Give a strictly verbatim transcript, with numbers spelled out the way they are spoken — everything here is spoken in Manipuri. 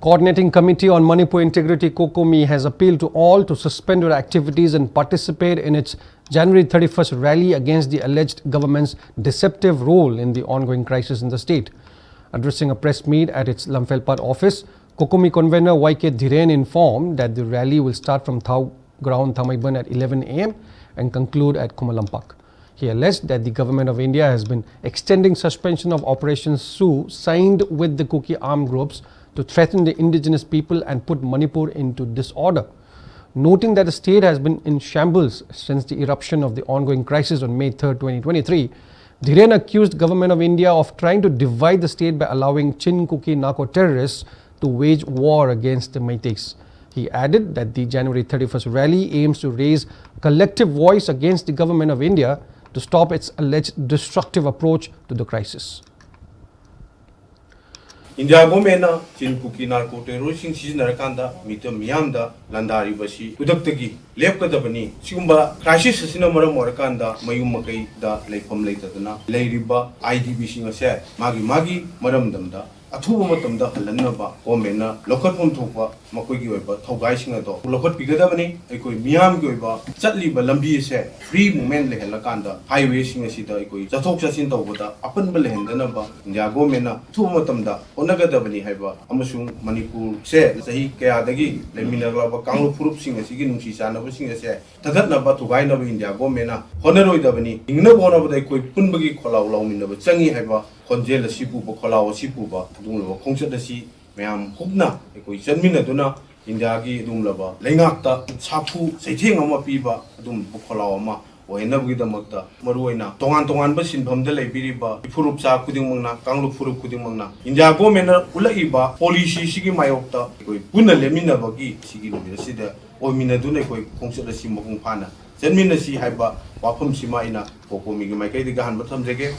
Coordinating Committee on Manipur Integrity, COCOMI, has appealed to all to suspend your activities and participate in its January thirty-first rally against the alleged government's deceptive role in the ongoing crisis in the state. Addressing a press meet at its Lamfelpat office, COCOMI convener Y K Dhiren informed that the rally will start from Thao Ground, Thamaiban, at eleven a m and conclude at Khumalampak. He alleged that the government of India has been extending suspension of Operation Su, signed with the Kuki armed groups, to threaten the indigenous people and put Manipur into disorder. Noting that the state has been in shambles since the eruption of the ongoing crisis on May third, twenty twenty-three, Dhiren accused government of India of trying to divide the state by allowing Chin Kuki narco terrorists to wage war against the Meiteis. He added that the January thirty-first rally aims to raise collective voice against the government of India to stop its alleged destructive approach to the crisis. India ꯒꯣꯔꯃꯦꯟꯅ ꯆꯤꯟ ꯀꯨꯀꯤ ꯅꯥꯔꯀꯣ ꯇꯦꯔꯣꯔꯤꯁꯁꯤꯡ ꯁꯤꯖꯤꯟꯅꯔꯀꯥꯟꯗ ꯃꯤꯇꯝ ꯃꯤꯌꯥꯝꯗ ꯂꯥꯟꯗꯥꯔꯤꯕꯁꯤ ꯈꯨꯗꯛꯇꯒꯤ ꯂꯦꯞꯀꯗꯕꯅꯤ꯫ ꯁꯤꯒꯨꯝꯕ ꯀ꯭ꯔꯥꯏꯁꯤꯁ ꯑꯁꯤꯅ ꯃꯔꯝ ꯑꯣꯏꯔꯀꯥꯟꯗ ꯃꯌꯨꯝ ꯃꯀꯩꯗ ꯂꯩꯐꯝ ꯂꯩꯇꯗꯅ ꯂꯩꯔꯤꯕ ꯑꯥꯏ ꯗꯤ ꯕꯤꯁꯤꯡ ꯑꯁꯦ ꯃꯥꯒꯤ ꯃꯥꯒꯤ ꯃꯔꯝꯗꯝꯗ ꯑꯊꯨꯕ ꯃꯇꯝꯗ ꯍꯜꯍꯟꯅꯕ ꯒꯣꯔꯃꯦꯟꯅ ꯂꯧꯈꯠꯐꯝ ꯊꯣꯛꯄ ꯃꯈꯣꯏꯒꯤ ꯑꯣꯏꯕ ꯊꯧꯗꯥꯏꯁꯤꯡ ꯑꯗꯣ ꯂꯧꯈꯠꯄꯤꯒꯗꯕꯅꯤ꯫ ꯑꯩꯈꯣꯏ ꯃꯤꯌꯥꯝꯒꯤ ꯑꯣꯏꯕ ꯆꯠꯂꯤꯕ ꯂꯝꯕꯤ ꯑꯁꯦ ꯐ꯭ꯔꯤ ꯃꯨꯚꯃꯦꯟ ꯂꯩꯍꯜꯂꯀꯥꯟꯗ ꯍꯥꯏꯋꯦꯁꯤꯡ ꯑꯁꯤꯗ ꯑꯩꯈꯣꯏ ꯆꯠꯊꯣꯛ ꯆꯠꯁꯤꯟ ꯇꯧꯕꯗ ꯑꯄꯟꯕ ꯂꯩꯍꯟꯗꯅꯕ ꯏꯟꯗꯤꯌꯥ ꯒꯣꯔꯃꯦꯟꯅ ꯑꯊꯨꯕ ꯃꯇꯝꯗ ꯍꯣꯠꯅꯒꯗꯕꯅꯤ ꯍꯥꯏꯕ ꯑꯃꯁꯨꯡ ꯃꯅꯤꯄꯨꯔꯁꯦ ꯆꯍꯤ ꯀꯌꯥꯗꯒꯤ ꯂꯩꯃꯤꯟꯅꯔꯛꯂꯕ ꯀꯥꯡꯂꯨꯞ ꯐꯨꯔꯨꯞꯁꯤꯡ ꯑꯁꯤꯒꯤ ꯅꯨꯡꯁꯤ ꯆꯥꯟꯅꯕꯁꯤꯡ ꯑꯁꯦ ꯊꯗꯠꯅꯕ ꯊꯨꯒꯥꯏꯅꯕ ꯏꯟꯗꯤꯌꯥ ꯒꯣꯔꯃꯦꯟꯅ ꯍꯣꯠꯅꯔꯣꯏꯗꯕꯅꯤ꯫ ꯍꯤꯡꯅꯕ ꯍꯣꯠꯅꯕꯗ ꯑꯩꯈꯣꯏ ꯄꯨꯟꯕꯒꯤ ꯈꯣꯜꯂꯥꯎ ꯂꯥꯎꯃꯤꯟꯅꯕ ꯆꯪꯏ ꯍꯥꯏꯕ ꯈꯣꯟꯖꯦꯜ ꯑꯁꯤ ꯄꯨꯕ, ꯈꯣꯜꯂꯥꯎ ꯑꯁꯤ ꯄꯨꯕ ꯑꯗꯨꯒꯨꯝꯂꯕ ꯈꯣꯡꯆꯠ ꯑꯁꯤ ꯃꯌꯥꯝ ꯍꯨꯞꯅ ꯑꯩꯈꯣꯏ ꯆꯠꯃꯤꯟꯅꯗꯨꯅ ꯏꯟꯗꯤꯌꯥꯒꯤ ꯑꯗꯨꯒꯨꯝꯂꯕ ꯂꯩꯉꯥꯛꯇ ꯁꯥꯐꯨ ꯆꯩꯊꯦꯡ ꯑꯃ ꯄꯤꯕ ꯑꯗꯨꯒꯨꯝꯂꯕ ꯈꯣꯜꯂꯥꯎ ꯑꯃ ꯑꯣꯏꯍꯟꯅꯕꯒꯤꯗꯃꯛꯇ ꯃꯔꯨꯑꯣꯏꯅ ꯇꯣꯉꯥꯟ ꯇꯣꯉꯥꯟꯕ ꯁꯤꯟꯐꯝꯗ ꯂꯩꯕꯤꯔꯤꯕ ꯐꯨꯔꯨꯞꯆꯥ ꯈꯨꯗꯤꯡꯃꯛꯅ, ꯀꯥꯡꯂꯨꯞ ꯐꯨꯔꯨꯞ ꯈꯨꯗꯤꯡꯃꯛꯅ ꯏꯟꯗꯤꯌꯥ ꯒꯣꯔꯃꯦꯟꯅ ꯎꯠꯂꯛꯏꯕ ꯄꯣꯂꯤꯁꯤꯁꯤꯒꯤ ꯃꯥꯌꯣꯛꯇ ꯑꯩꯈꯣꯏ ꯄꯨꯟꯅ ꯂꯦꯞꯃꯤꯟꯅꯕꯒꯤ ꯁꯤꯒꯤ ꯅꯨꯃꯤꯠ ꯑꯁꯤꯗ ꯑꯣꯏꯃꯤꯟꯅꯗꯨꯅ ꯑꯩꯈꯣꯏ ꯈꯣꯡꯆꯠ ꯑꯁꯤ ꯃꯄꯨꯡ ꯐꯥꯅ ꯆꯠꯃꯤꯟꯅꯁꯤ ꯍꯥꯏꯕ ꯋꯥꯐꯝꯁꯤꯃ ꯑꯩꯅ ꯀꯣꯀꯣꯃꯤꯒꯤ ꯃꯥꯏꯀꯩꯗꯒꯤ ꯑꯍꯥꯟꯕ ꯊꯝꯖꯒꯦ꯫